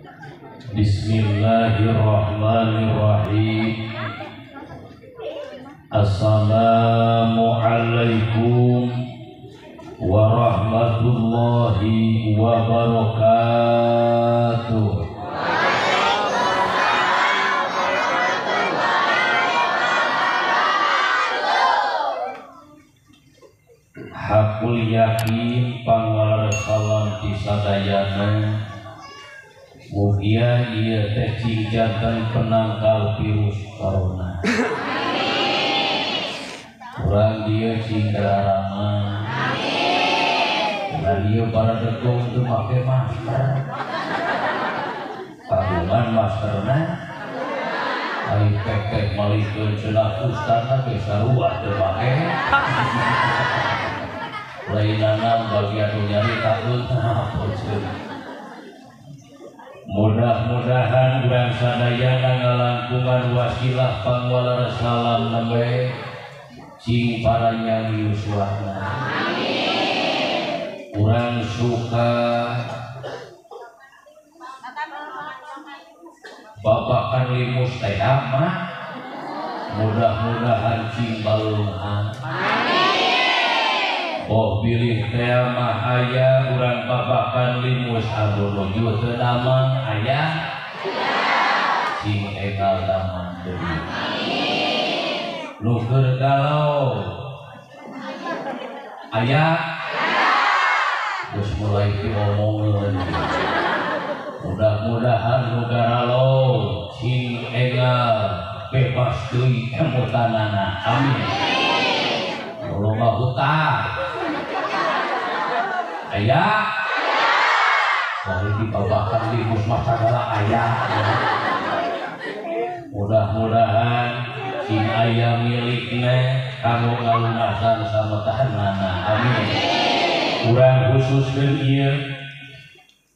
Bismillahirrahmanirrahim. Assalamualaikum warahmatullahi wabarakatuh. Hakul yakin pangwalar salam ti sadayana. Mugia ieu teh cing janten penangkal virus corona. Urang dieu cing darama. Amin. Urang dieu para degong teu make masker. Kagungan maskerna ari pek-pek malikeun cenah ustadna ge sarua teu make. Lainana bagi anu nyaritakeun peuceun. Mudah-mudahan urang sadayana ngalangkungan wasilah pangwalar salam nembe cing paranyang yuswana. Amin. Urang suka babakan limus teh mah mudah-mudahan cing balunghan. Amin. Oh bilih teh mah aya urang babakan limus anu nuju teu damang aya cing engal damang deui. Nu keur galau aya geus mulai diomongeun. Mudah-mudahan nu galau cing engal bebas deui emutanana. Amin. Loba hutang aya dari dibabakan limus mah sagala aya. Mudah-mudahan sing aya milikna kanggo ngalunasan sametahanana. Amin. Urang khususkeun ieu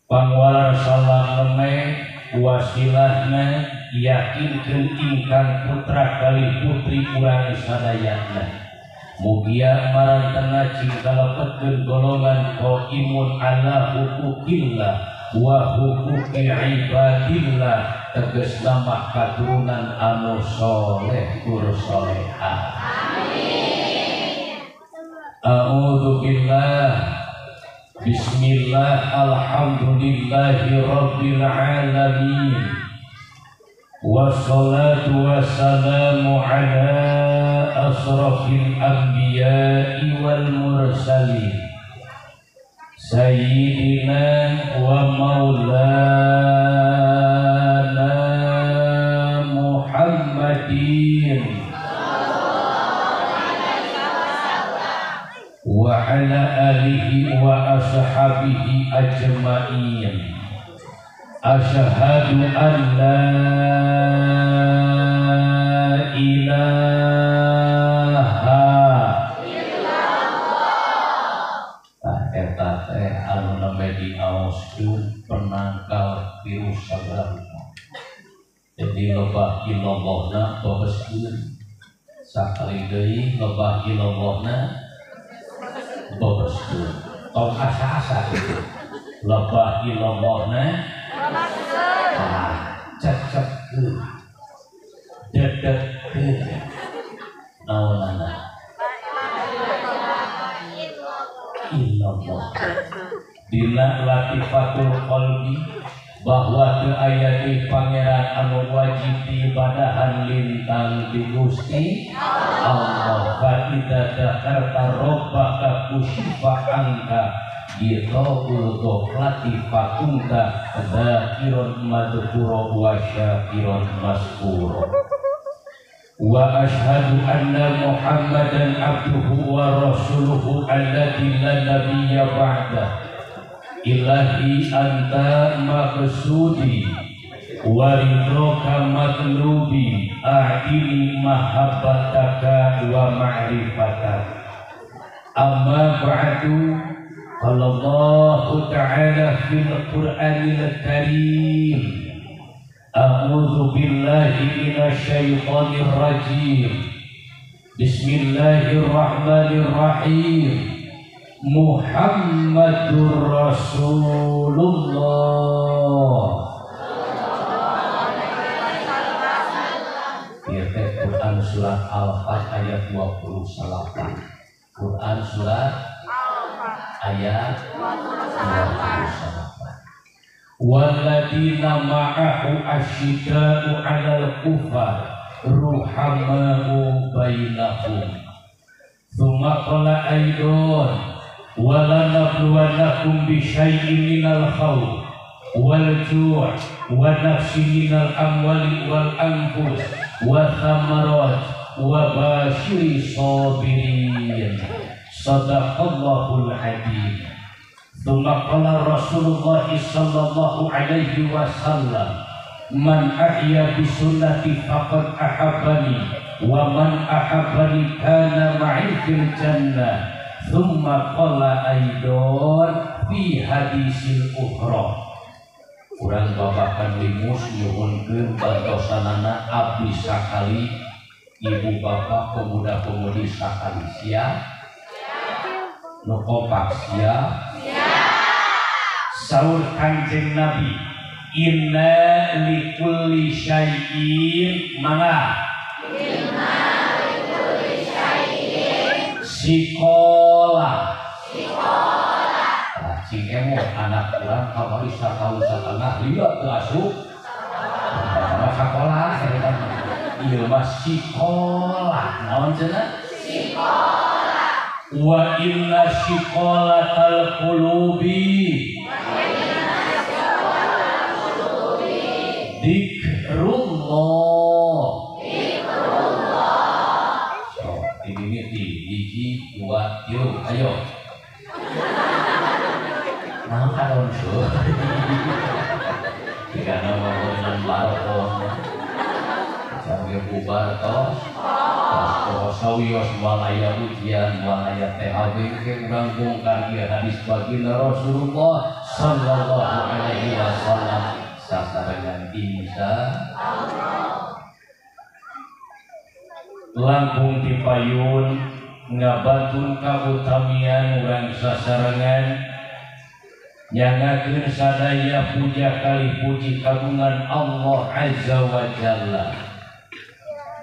pangwalar salam nembe wasilahna yakinkeun ingkang putra kali putri urang sadayana. Mugia marantana cing kalepetkeun golongan qaimun ala huquqillah wa huquqi ibadillah tegasna mah katurunan anu soleh tur solehah. Amin. A'udzu billah. Bismillah alhamdulillahi rabbil alamin. Wassalatu wassalamu ala asrafil anbiya'i wal mursalin sayyidina wa maulana Muhammadin wa ala alihi wa ashabihi ajma'in. Asyhadu an la ilaha illallah. Tah eta teh anu nembe diaoskeun penangkal virus sagala rupa. Jadi lebah illallahna bebeskeun sakali deui lebah illallahna bebeskeun. Tong asa-asa kitu. Lebah illallahna cek-cekkeun dedekkeun naonana illallah. Dina latifatul qalbi bahwa teu aya deui pangeran anu wajib diibadahan lintang di Gusti Allah. Fa idza dzakarta rabbaka kusyifa anka gitaul ghaflati fakunta dzakiron madhkura wa syakiron maskura. Wa asyhadu anna Muhammadan abduhu wa rasuluhu alladzi la nabiyya ba'da. Ilahi anta maqsudi wa ridhoka matlubi a'tini mahabbataka wa ma'rifatak. Amma ba'du. Qala Allahu ta'ala fil Qur'anil Karim. A'udzu billahi minasyaitonir rajim. Bismillahirrahmanirrahim. Muhammadur Rasulullah. Al-Fat ayat 28. Quran surat ayat 28. Walladzina ma'ahu asyidda'u 'alal kufar ruhama'u bainahum. Tsumma qala aidon wa lanabluwannakum bisyai'in minal khawf wal ju' wa nafsin minal amwali wal anfus wa thamarat wa basyiri sabirin. Sadaqallahul adzim. Tsumma qala Rasulullah sallallahu alaihi wasallam, man ahya bi sunnati faqad ahabbani wa man ahabbani kana ma'i fil jannah. Tsumma qala aidon fi hadisil ukhra. Urang babakan limus nyuhunkeun bantosanana abdi sakali, ibu bapak pemuda-pemudi sakali siap, nu kompak siap. Saur Kanjeng Nabi, inna likulli syai'in mangga, inna likulli syai'in sikola. Sikola. Cing emo anak urang kamari satahun satengah lieur teu asup sama sakola ieu mah sikola. Naon cenah? Sikola. Wa inna sikolatal qulubi dikrullah. Dikrullah. So, ini hiji, dua, tilu, ayo. Nah, kadon so. Jika nama dengan barokon, sampai bubar tos, tos sawios walaya ujian, walaya THB, ke urang bongkar ieu hadis baginda Rasulullah sallallahu alaihi wasallam sasarengan insya Allah. Langkung tipayun ngabantun kautamian urang sasarengan nyangakeun sadaya puja kali puji kagungan Allah Azza wa Jalla.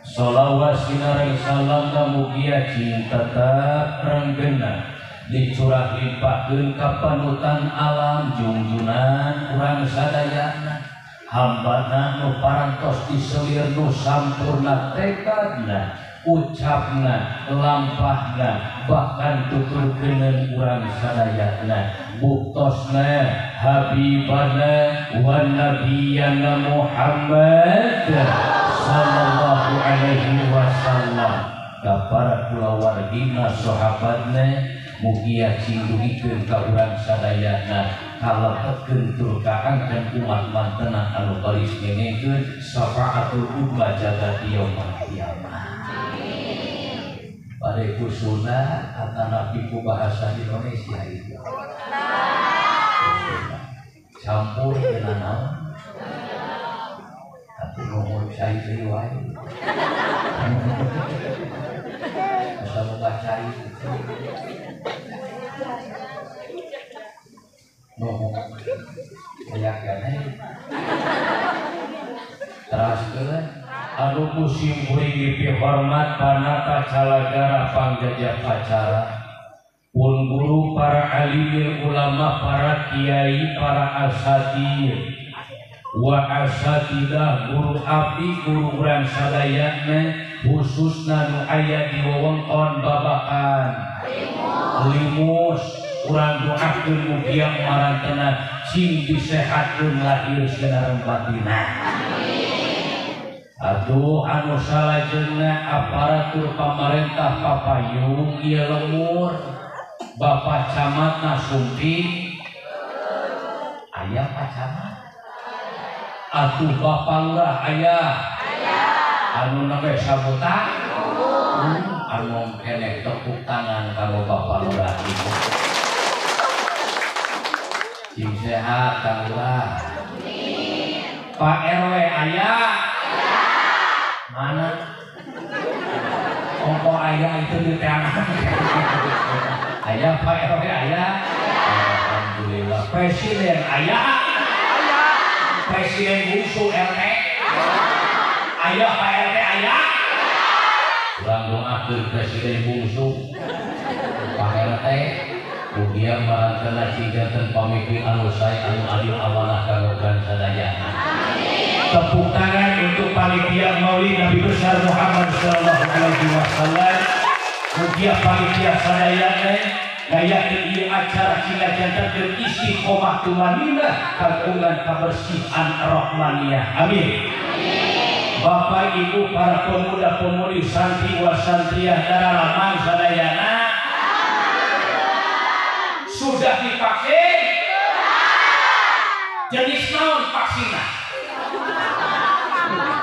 Sholawat sinareng salam mugia cing tetep renggena dicurah limpahkeun ka panutan alam jungjunan urang sadayana hambana nu parantos diselir nu sampurna tekadna, ucapna, lampahna, bahkan tuturkeun urang sadayana buktosna habibana wa nabiyana Muhammad sallallahu alaihi wasallam ka para kulawargina sahabatna mugia cing dugikeun ka urang sadayana kalebetkeun tur kaangkeun umat mantena anu baris ngengekeun syafaatul umma jagat yaumul kiamah. Pada kusuna atanapi ku bahasa Indonesia itu campur dengan naon tapi ngomong cai deui wae asa loba cai ngomong aya keneh teraskeun anu ku simkuring dipihormat panata calagara pangjajah pacara pun guru para alimil ulama para kiai para asatid wa asatidah guru abdi guru urang sadayana khususna nu aya di wewengkon Babakan Limus urang doakeun mugia marantena cing disehatkeun lahir sinareng batinna. Aduh anu salajengna aparatur pamarentah papayung ieu lemur Bapak Camatna sumping aya Pak Camat atuh Bapak Lurah aya anu nembe sabutan anu keneh tepuk tangan kanggo Bapak Lurah ieu cing sehat Kang Lurah. Pak RW aya mana ongko ayah itu di tangan ayah Pak RW ayah alhamdulillah presiden ayah presiden musuh RT ayah Pak RT ayah Ngadoakeun Presiden bungsu Pak RT mugia marantena cing janten pamimpin anu sae anu adil amanah kanggo sadayana. Tepuk tangan untuk panitia Maulid Nabi besar Muhammad sallallahu alaihi wasallam. Mugia panitia sadayana ngayakeun ieu acara cing jantenkeun istiqomah tumaninah kagungan kabersihan rahmaniyah. Amin. Bapak Ibu para pemuda-pemudi santri wa santriah dararamang sadayana sudah divaksin? Jenis naon vaksinna?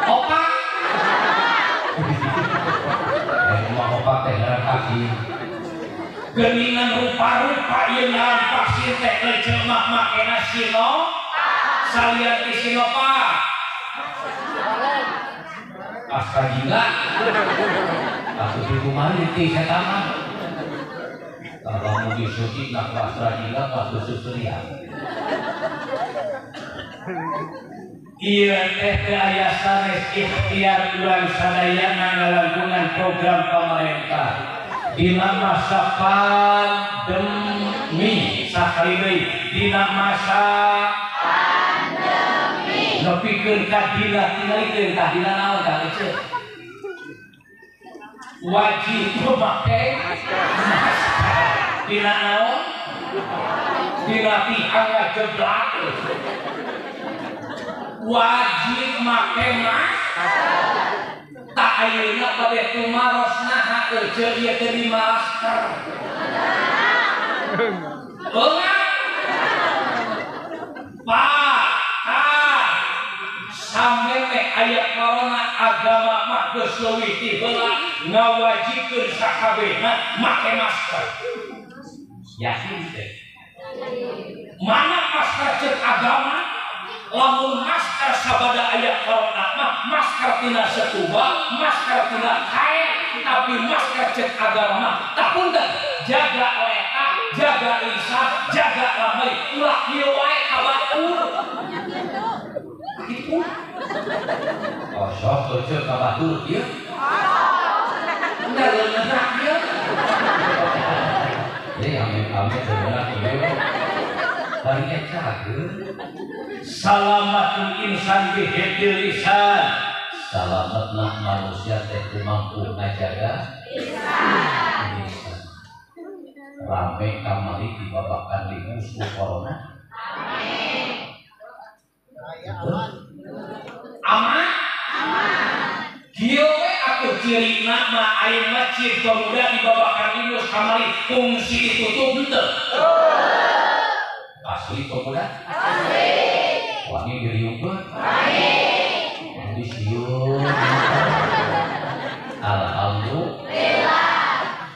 Opak? Mah opak teh ngaran vaksin. Geuningan rupa-rupa ieu ngaran vaksin teh jelema makena Sino salian ti Sinovac. Astrajinga asup di kumaha ti eta mah. Lamun disuntik na ku Astrajinga pas susurian. Ieu teh teu aya sanes ikhtiar urang sadayana ngalangkungan program pamarentah. Dina masa pandemi sakali deui dina masa pandemi nepikeun ka dina tingalikeun ka dina naon ka eceu wajib make masker dina naon dina tihang jeblak wajib make masker tak ayeuna bade tumaros naha eceu ieu teu di masker beungat Pak sameme aya corona agama mah geus leuwih ti heula ngawajibkeun sakabehna make masker. Yakin teh. Mana masker ceuk agama? Lamun masker sabada aya corona mah masker tina sekuba, masker tina kain, tapi masker ceuk agama mah tah punten jaga leta, jaga lisan, jaga lamai, ulah kieu wae ka batur. Gitu. Oh, sok eceu ka batur ieu. Ngeunah ieu. Jadi ame-ame sebenarnya ieu. Bari cageun. Salamatul insan bihibdil lisan. Salametna manusia teh mampu ngajaga lisan. Rame kamari dibabakan di musuh corona. Aman? Kieu we atuh cirina mah aya masjid pemuda dibabakan limus kamari fungsi ditutup henteu. Asli pemuda? Asli. Wani diriungkeun? Wani. Wani sieun. Alhamdulillah.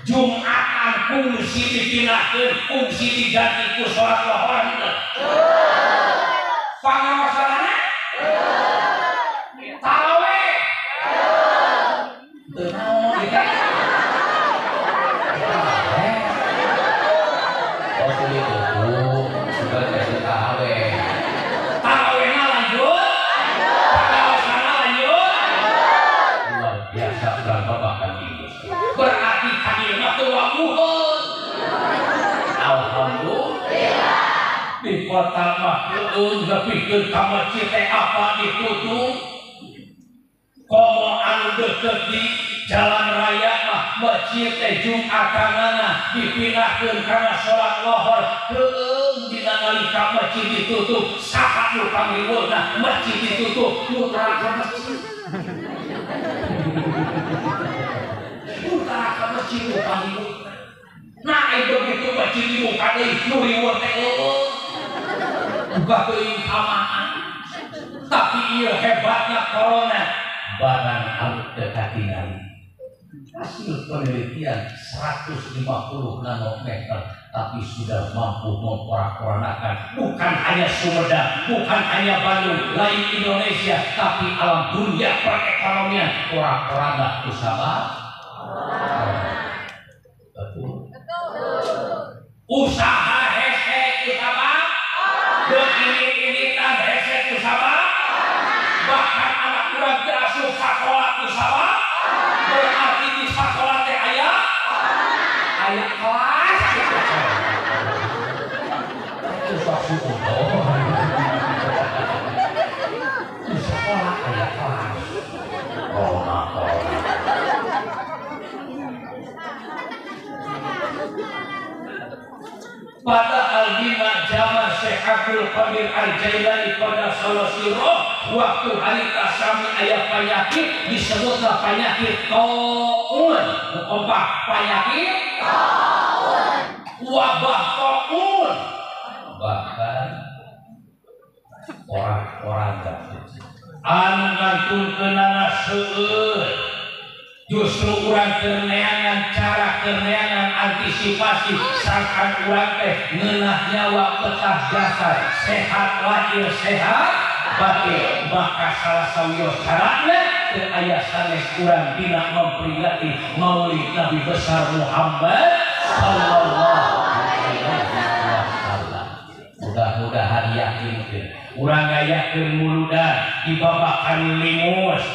Jumatan fungsi dipindahkeun, fungsi diganti ku salat lohor henteu. Pangawasanana? Taraweh. Teu naon ieu teh? Oh, sulit tuh. Sudah teh taraweh. Tarawehna lanjut. Pangawasanana lanjut. Luar biasa urang babakan ieu. Berarti kadieu mah teu wamuheun. Alhamdulillah. Di kota mah leueung nepikeun ka masjid teh apa ditutup. Komo anu deukeut di jalan raya mah masjid teh Jumatanana dipindahkeun kana salat lohor leueung dina nalika masjid ditutup saha nu pangriweuhna masjid ditutup nu tara ka masjid. Nu tara ka masjid nu pangriweuhna. Nah ai begitu masjid dibuka deui nu riweuh teh leueung. Buka teuing kamaan. Tapi ieu hebatna corona barang anu teu katingali. Hasil penelitian 150 nanometer tapi sudah mampu memporak-porandakan bukan hanya Sumedang, bukan hanya Bandung, lain Indonesia, tapi alam dunia perekonomian porak-poranda usaha. Betul. Usaha hese usaha, ini-initan hese usaha, bahkan anak kurang teu asup sakola usaha, berarti di sakola teh suudzon. Di sekolah aya kelas corona corona. Padahal dina zaman Syekh Abdul Qadir Al-Jailani pada Solosiro waktu harita sami aya penyakit disebutlah penyakit taun. Kompak penyakit taun, wabah taun, bahkan orang-orang anu ngantunkeunana seueur. Justru urang keneangan cara keneangan antisipasi sangkan urang teh ngeunah nyawa petah jasad sehat lahir sehat batin. Maka salah sawios carana teu aya sanes urang dina memperingati Maulid Nabi besar Muhammad sallallahu alaihi wasallam. Mudah-mudahan yakinkeun urang ngayakeun muludan di babakan limus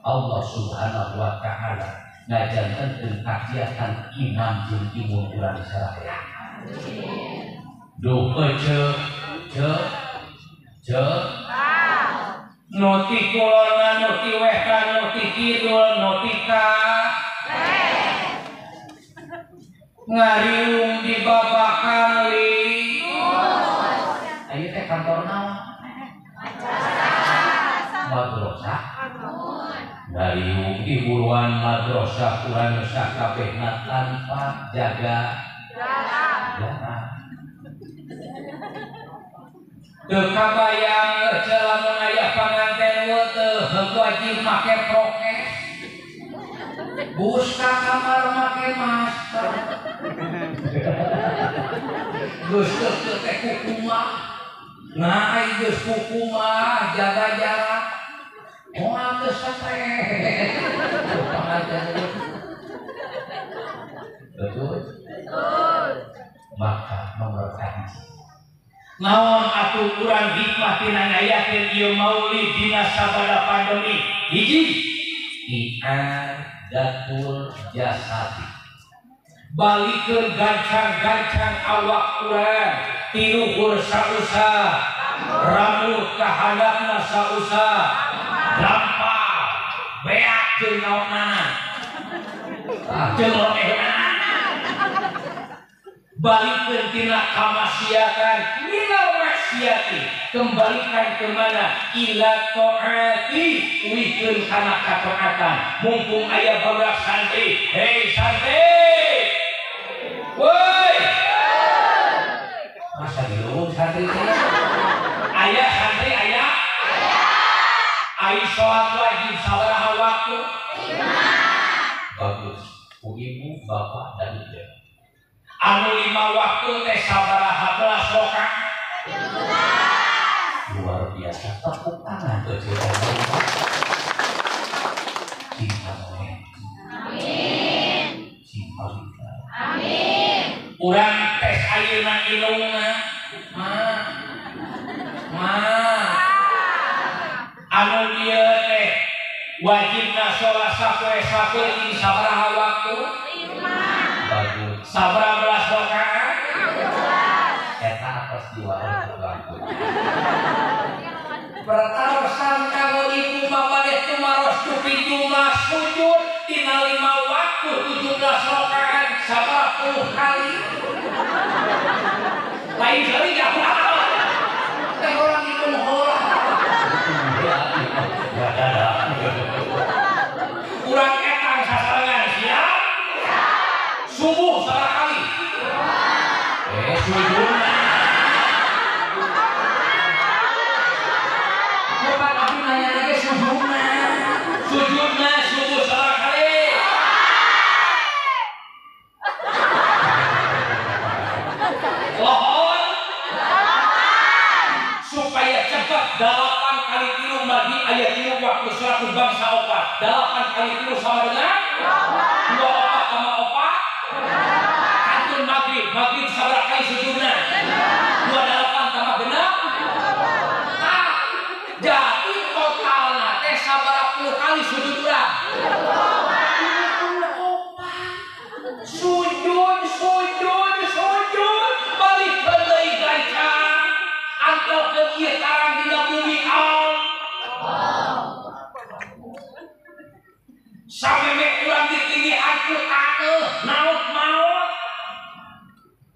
Allah Subhanahu wa ta'ala ngajantenkeun kagiatan iman jeung imun urang sararea. Duh ce ce ce nu ti kulonna nu ti wetan nu ti kidul nu ti ka ngariung di babakan limus. Ayeuna teh kantor naon? Madrasah. Ngariung di buruan madrasah urang sakabehna tanpa jaga jarak. Teu kabayang lamun aya panganten teu wajib make prokes. Bus ka kamar make masker. Geus teu teh kukumaha. Nah, geus kukumaha jaga jarak. Moal geus stres. Betul? Betul. Maka nomor kahiji. Naon atuh urang hikmah tina ngayakeun ieu maulid dina sabada pandemi? Hiji, i'adatul jasadi. Balikeun gancang-gancang awak urang tiluhur sausa, rambut ka handapna sausa. Gampang, beak jeung naonana, jeung lonehna. Balikeun tina kamaksiatan, minal maksiati, kembalikan kemana? Ila taati, uihkeun kana kataatan. Mumpung aya barudak santri, hei santri, woi, masa dilurung santri teh? Aya santri aya. Ai sholat wajib sabaraha waktu? 5. Bagus. Ku ibu, bapak, dan ibu. Anu 5 waktu teh sabaraha belas rakaat? 17. Luar biasa. Tepuk tangan tuh. Cinta. Amin. Cinta. Amin. Urang tes ayeuna indungna. Ma. Ma. Anu dieu teh wajibna sholat sapoe sapoe ini sabaraha waktu? 5. Bagus. Sabaraha belas rakaat? 17. Eta atos diwaro waktu. Pertarosan kanggo ibu mah tumaros dupi jumlah sujud tina 5 waktu 17 rakaat sabaraha puluh kali? Lain kali gak teh orang itu heula. Urang etang sasarengan siap? Subuh salah kali. Sujudna. Bukan aku nanya lagi sujudna. Sujudna subuh salah kali. Lohon supaya cepat 8 kali tilu magi ayat tilu waktu sholat bangsa opat. 8 kali tilu sama dengan 2 opat sama opat. Kantun maghrib, maghrib sabaraha kali sujudna? 28 tambah genep. Nah, jadi totalna teh sabaraha puluh kali sujud urang? 34. Sujud, sujud, sujud, balik deui gancang. Lamun ieu tarang dina bumi Allah. Sameme urang ditinggihan ku taneuh naot maot.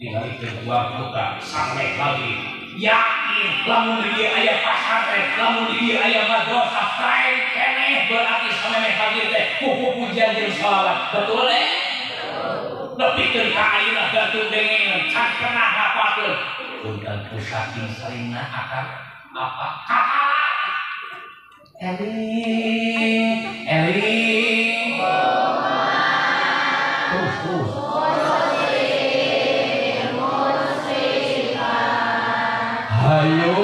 Tingalikeun dua putra sampai lagi yakin lamun di dieu aya pasantren, lamun di dieu aya madrasah tren keneh berarti sameme pagi teh pupu-pujian jeung sholawat. Betul eh? Nepikeun ka ayeuna gantung dengeun can pernah hafalkeun. Punten ku saking seringna akan apa kata eling eling terus terus hayo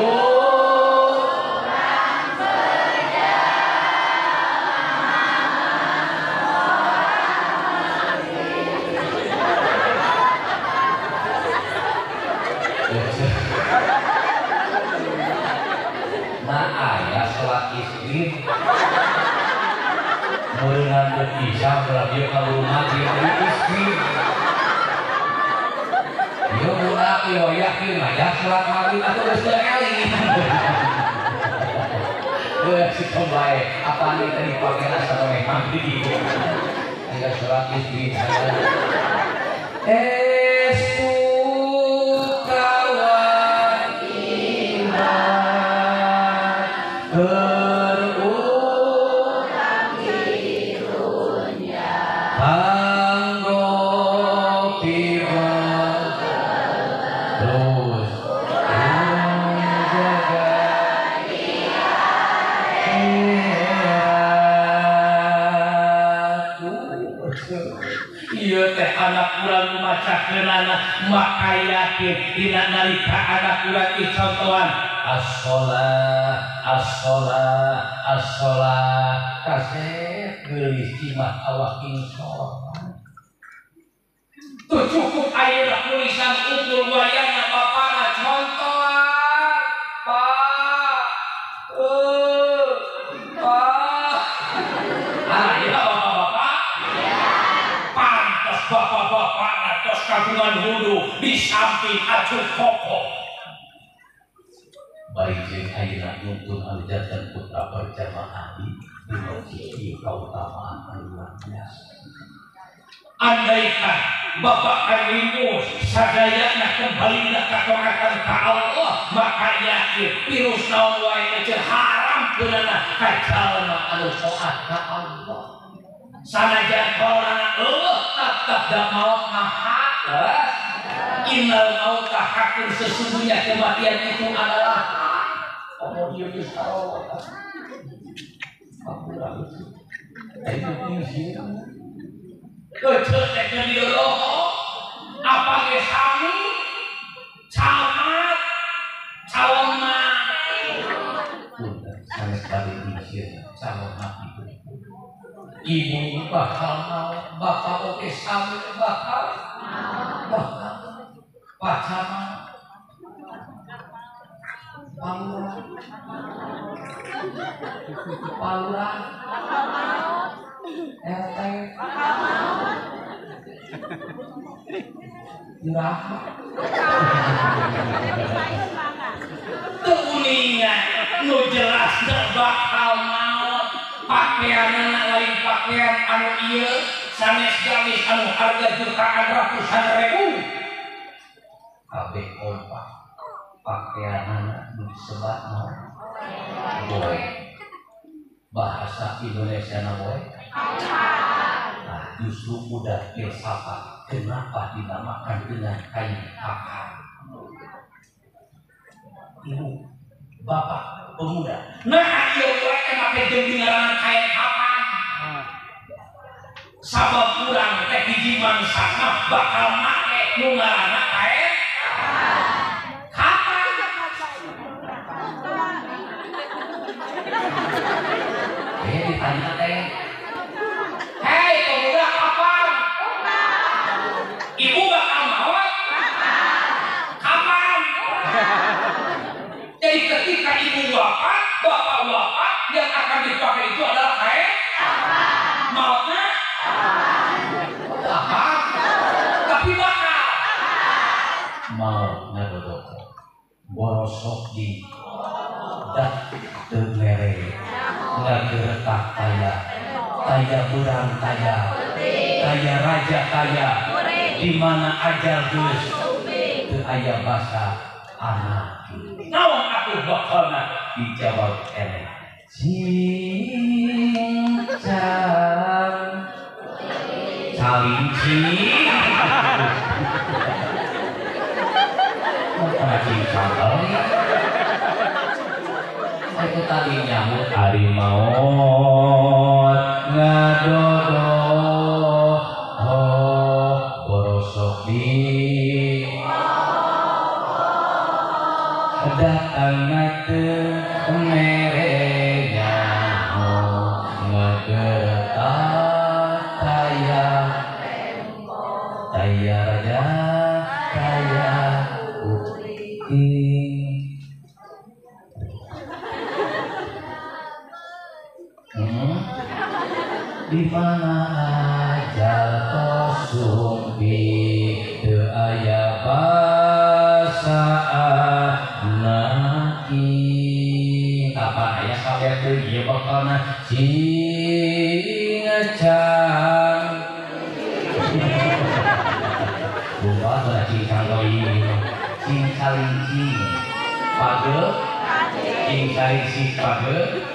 nah aya sholat isri meureungan teu bisa berarti ka rumah jeung istri. Yo budak yo yakin aya sholat maghrib atuh geus teu eling. Geus si bae apa nih tadi pakena sampe maghrib. Aya sholat isri. Maka yakin dina nalika anak urang dicontohan as-sholah as-sholah as-sholah kasep geulis cimah awak inshollah. Tuh cukup ayeuna tulisan ukur wayangna bapana contohan pak pak aya bapak-bapak pantes bapak-bapak atos kagungan wudu di samping acuk koko. Bari jeung ayeuna nuntun alijatan putra berjamaah di masjid ieu kautamaan anu luar biasa. Andaikan bapak kanimus sadayana kembali ka taatan ka Allah, maka yakin virus naon wae teh haram keunana ka jalma anu taat ka Allah. Sanajan corona eueuh tetep da maot mah hak. Innal mauta hakun, sesungguhnya kematian itu adalah hak. Oh dia geus tahu. Kecil teh diroho apa ge sami camat calon mah sanes bade diisieun calon mah ibu bakal mau bapak oke sami bakal bakal pacaman palura palura RT Iraha teu uninga nu jelas teu bakal maot pakaianna lain pakaian anu ieu sanes gamis anu harga jutaan ratusan ribu kabeh kompak pakaianna nu disebat naon boy bahasa Indonesia na boy. Nah, justru mudah filsafat kenapa dinamakan dengan kain kafan. Ibu bapak pemuda nah ieu wae make jeung dingaranna kain kafan sabab urang teh hiji mangsa mah bakal make nu ngaranna kain kafan. Ditanya teh, hei pemuda kapan? Ibu bakal maot? Kapan? Jadi ketika ibu wafat, bapak wafat, yang akan dipakai itu adalah kain maotnya apa? Tapi bakal maotnya dodoko borosok di Dah teu mere ngageretak taya taya burang taya taya raja taya di mana ajal geus teu aya basa anak. Naon atuh bakalna dijawab eleh cincang calinci. Mana cincang kali? Itu tadi nyambut ari maot ngadodo borosok di datang teu mere nyaho ngageretak taya taya raja taya putih. Di mana ajal tos sumpi teu aya basa anaki. Apa aya kabeh teu ieu bakalna cingcang. Lupa tuh cincang deui. Cing calincing page cing calincing page.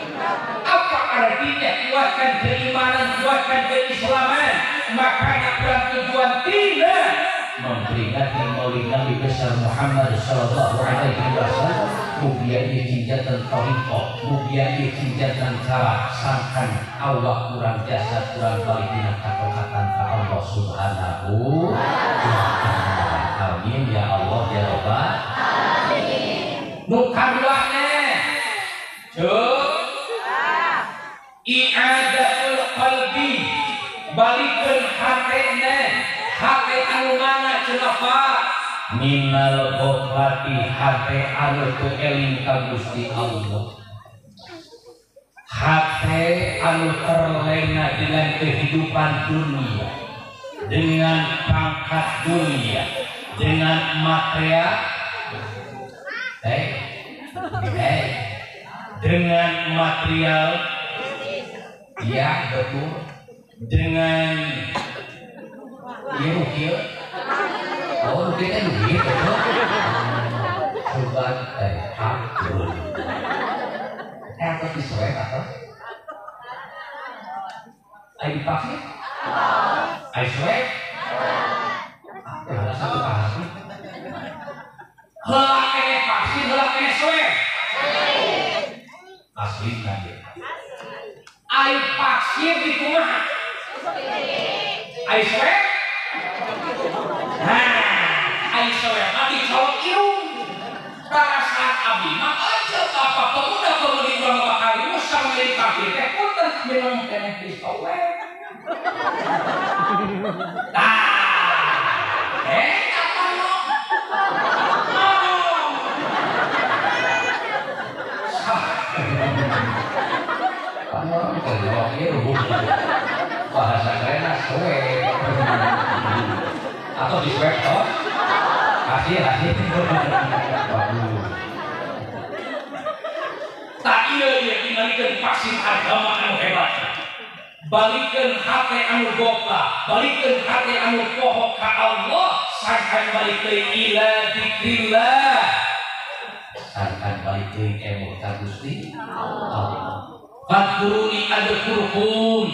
Apa artinya kuatkan keimanan, kuatkan keislaman? Makanya kurang tujuan tidak memperingati Maulid Nabi besar Muhammad Sallallahu Alaihi Wasallam. Mugia ieu cinjatan thariqah, mugia ieu cinjatan cara sangkan awak kurang jasad kurang balik dina kataatan ka Allah Subhanahu wa ta'ala. Amin ya Allah ya Rabbal alamin. Nu kaduana ceuk i'adatul qalbi, balikeun hatena, hate anu mana cenah Pak? Minal ghaflati, hate anu teu eling ka Gusti Allah. Hate anu terlena dengan kehidupan dunia, dengan pangkat dunia, dengan material, dengan material, ya betul, dengan ieu kieu. Oh, duit kan duit betul. Sobat abdul. Atau disuai atau? Ayo divaksin? Ayo suai? Ah, satu pasti. Heula kene vaksin, heula kene suai. Asli kan dia. Ayo vaksin di kumaha? Ayo suai? Nah, ayo suai mah dicolok irung. Perasaan abdi mah aja apa pemuda-pemudi urang bakal musang milih vaksin teh punten minum keneh disowe. Tah, apa lo? Bahasa keren sowe atau di swab toh kasih kasih. Tak iya iya dingalikeun vaksin agama anu hebat, balikeun hate anu goblok, balikeun hate anu poho ka Allah, sangkan balik deui ila dzikrillah, sangkan balik deui emut ka Gusti Allah. Fadkuruni adkurkum,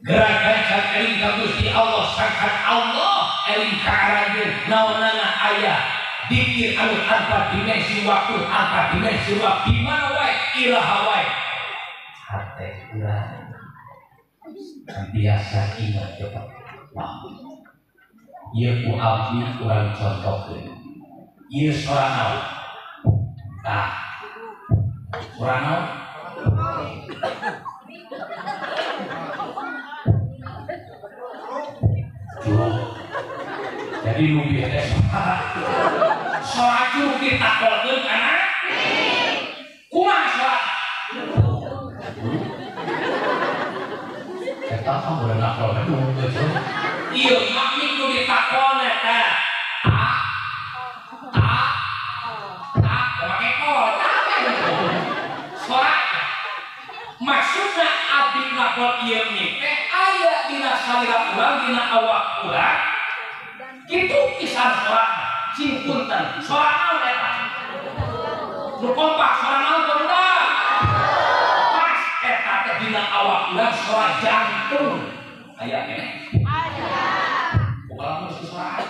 gerakan can eling ka Gusti Allah, sangkan Allah eling ka aranjeun. Naonana aya dikir anu tanpa dimensi waktu, tanpa dimensi waktu, di mana wae iraha wae hate urang biasa ingat kepada Allah. Ieu ku abdi urang contohkeun. Ieu sora naon? Tah. Sora naon? Curug. Jadi nu bieu teh sora curug ditakolkeun kana kumaha sora? Eta mah udah nakol geus. Ieu makmik nu ditakolna teh. Ta ta ta make kol. mikrofon ieu mik teh aya dina salira urang dina awak urang. Kitu pisan sorana, sing punten. Sora naon eta? Nu kompak sora naon barudak? Pas eta teh dina awak urang sora jantung. Aya keneh? Aya. Bukan lamun sora.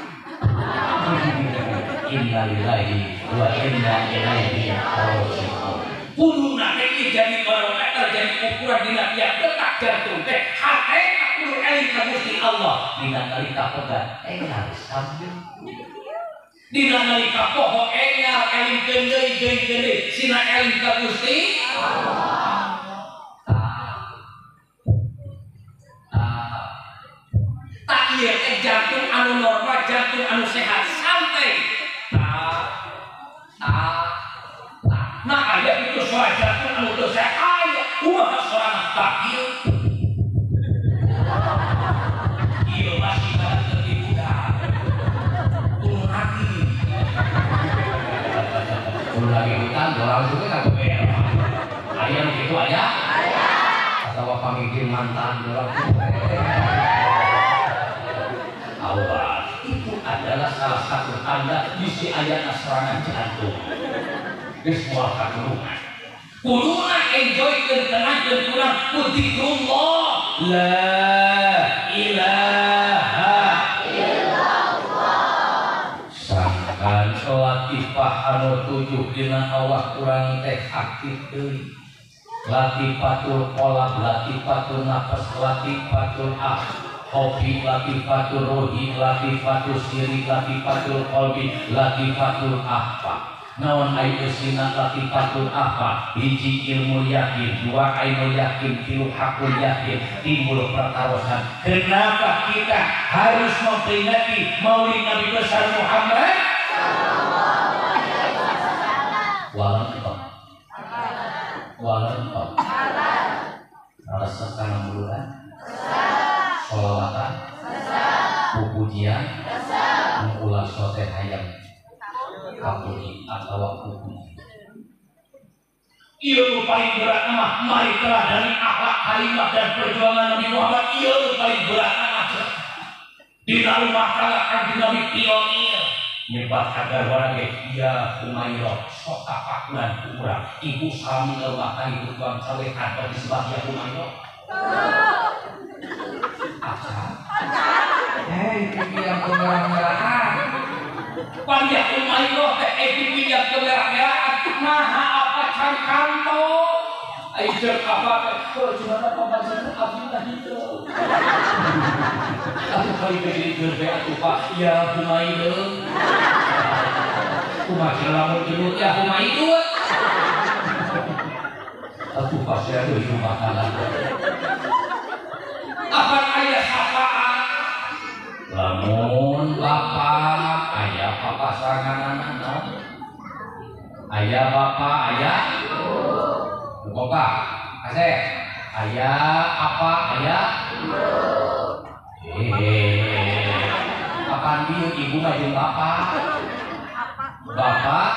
Innalillahi wa inna ilaihi raji'un. Kuduna teh jadi barometer jadi ukuran dina tiap detak jantung teh hate kudu eling ka Gusti Allah dina nalika pegat engal sambil dina nalika poho engal eling deui deui deui sina eling ka Gusti Allah. Tak ieu teh jantung anu normal, jantung anu sehat santai. Nah aya itu suara jantung anu teu sehat aya kumaha sorana tak ieu. Ieu masih pada teu budak. Turun lagi. Turun lagi hutan langsung ke kagober. Aya nu kitu aya? Aya. Atawa pamikir mantan langsung. Allah, itu adalah salah satu tanda bisi ayana serangan jantung. Geus moal katulungan. Kuduna enjoykeun tenangkeun urang ku zikrullah. La ilaha illallah. Sangkan latifah anu tujuh dina awak urang teh aktif deui. Latifatul qalb, latifatul nafas, latifatul akhl. Hobi, latifatul rohi, latifatul siri, latifatul qalbi, latifatul ahfa. Naon ai eusina latifatul ahfa? Hiji ilmu yakin, dua ainul yakin, tilu hakul yakin, timbul pertarosan. Kenapa kita harus memperingati Maulid Nabi besar Muhammad? Walau walau resep kana muludan, sholawatan, pupujian, ulah sote hayang kapuji atau pupuji. Ieu nu paling berat mah mari teladani akhlak kalimah dan perjuangan Nabi Muhammad. Ieu nu paling berat mah dina rumah tangga Kanjeng Nabi pionir nyebat agar warga ya Humairah sok tapakulan ku urang. Ibu salami rumah tangga ibu tuang cawe kantor disebut ya Humairah. Acan. Hei, pipi yang kemerah-merahan. Panja Umairah teh pipi yang kemerah-merahan. Nah, apa can kanto? Ai jeung apa teh? Cuma pamajikan abdi mah hideu. Atuh kali gede teh atuh Pak, ya Humairah. Kumaha cenah lamun jenut ya Humairah. Atuh pasti atuh rumah tangga. Apa ayah sapaan? Lamun bapak ayah papasangan anak, ayah bapak ayah, bapak asep, ayah apa ayah? Kapan dia ibu ngajeng bapak? Bapak?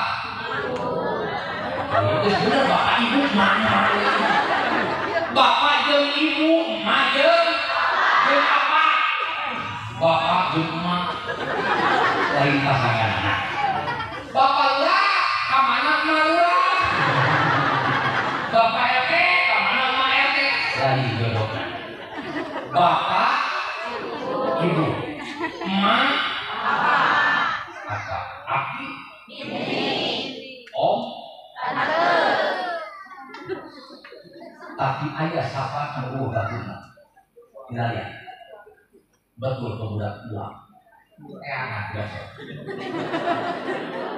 Itu bener bapak ibu mana? Bapak jeung ibu mah jeung apa? Bapak jeung emak lain pasangan anak. Bapak lah kamana emak lurah. Bapak RT kamana emak RT lain jodohna. Bapak ibu emak apa? Aki om tante. Tapi ayah sapa anu baguna. Kita lihat. Betul pemuda uang. Enak biasa.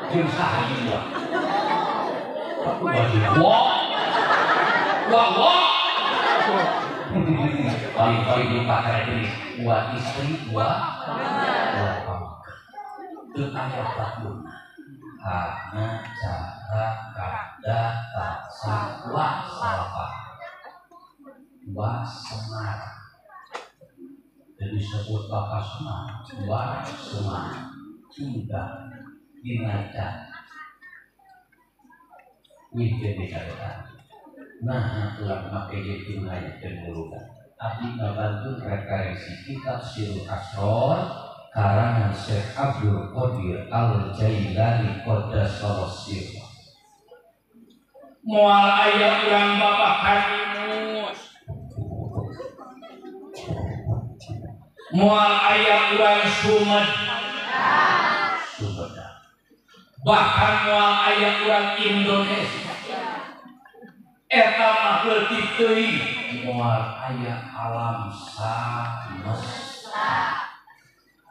Jeung saha ieu uang? Wah. Wah, wah. Paling-paling lupa karena tulis wa istri wa wa teu aya batuna. Hana cara kada sa wa salapa. Wa semar. Jadi disebut bapak semar, wa semar. Hingga dinaca. Wih jadi kadang. Nah, urang make jeung ngayakeun muludan. Abdi ngabantu referensi kitab Sirrul Asror karangan Syekh Abdul Qadir Al-Jailani qaddasallahu sirrah. Moal aya urang bapak hanimus, moal aya urang Sumedang, bahkan moal aya urang Indonesia. Eta mah leutik teuing, moal aya alam samesta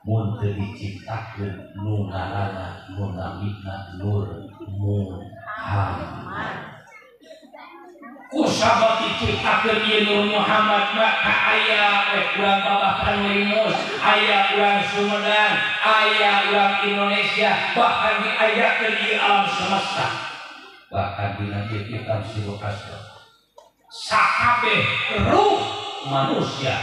mun teu diciptakeun nu ngaranna nu namina Nur Muhammad. Ku sabab diciptakeun ieu Nur Muhammad maka aya we urang babakan limus, aya urang Sumedang, aya urang Indonesia, bahkan diayakeun ieu alam semesta. Bahkan dina ieu kitab Sirrul Asror sakabeh ruh manusia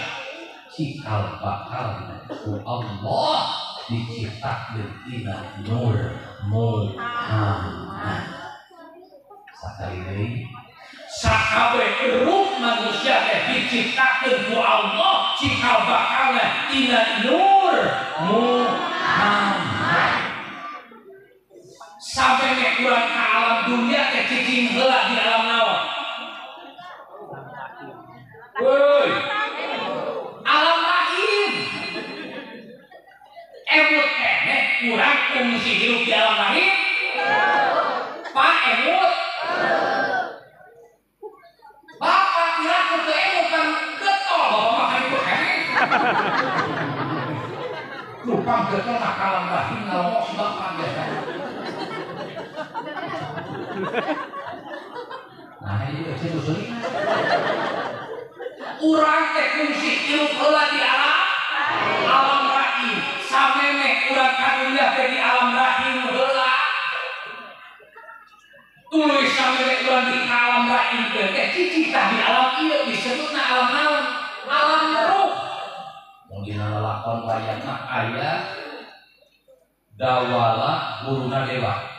cikal bakalna ku Allah diciptakeun tina Nur Muhammad. Sakali deui, sakabeh ruh manusia teh diciptakeun ku Allah cikal bakalna tina Nur Muhammad. Sampai nek urang ka alam dunia teh cicing heula di alam naon? Woi, alam rahim. Emut keneh urang kungsi hirup di alam rahim? Pak emut. Bapak piraku teu emut kan getol, bapak mah kan itu keneh. Lupang getol mah ka alam rahim ngalongok si bapak biasa. Nah, ini kecil usulnya. Urang teh kungsi hirup heula di alam rahim. Samemeh urang ka dunya teh di alam rahim heula. Tuluy samemeh urang di alam rahim teh cicing tah di alam ieu disebutna alam naon? Alam ruh. Mun dina lalakon wayang mah aya dawala guruna dewa.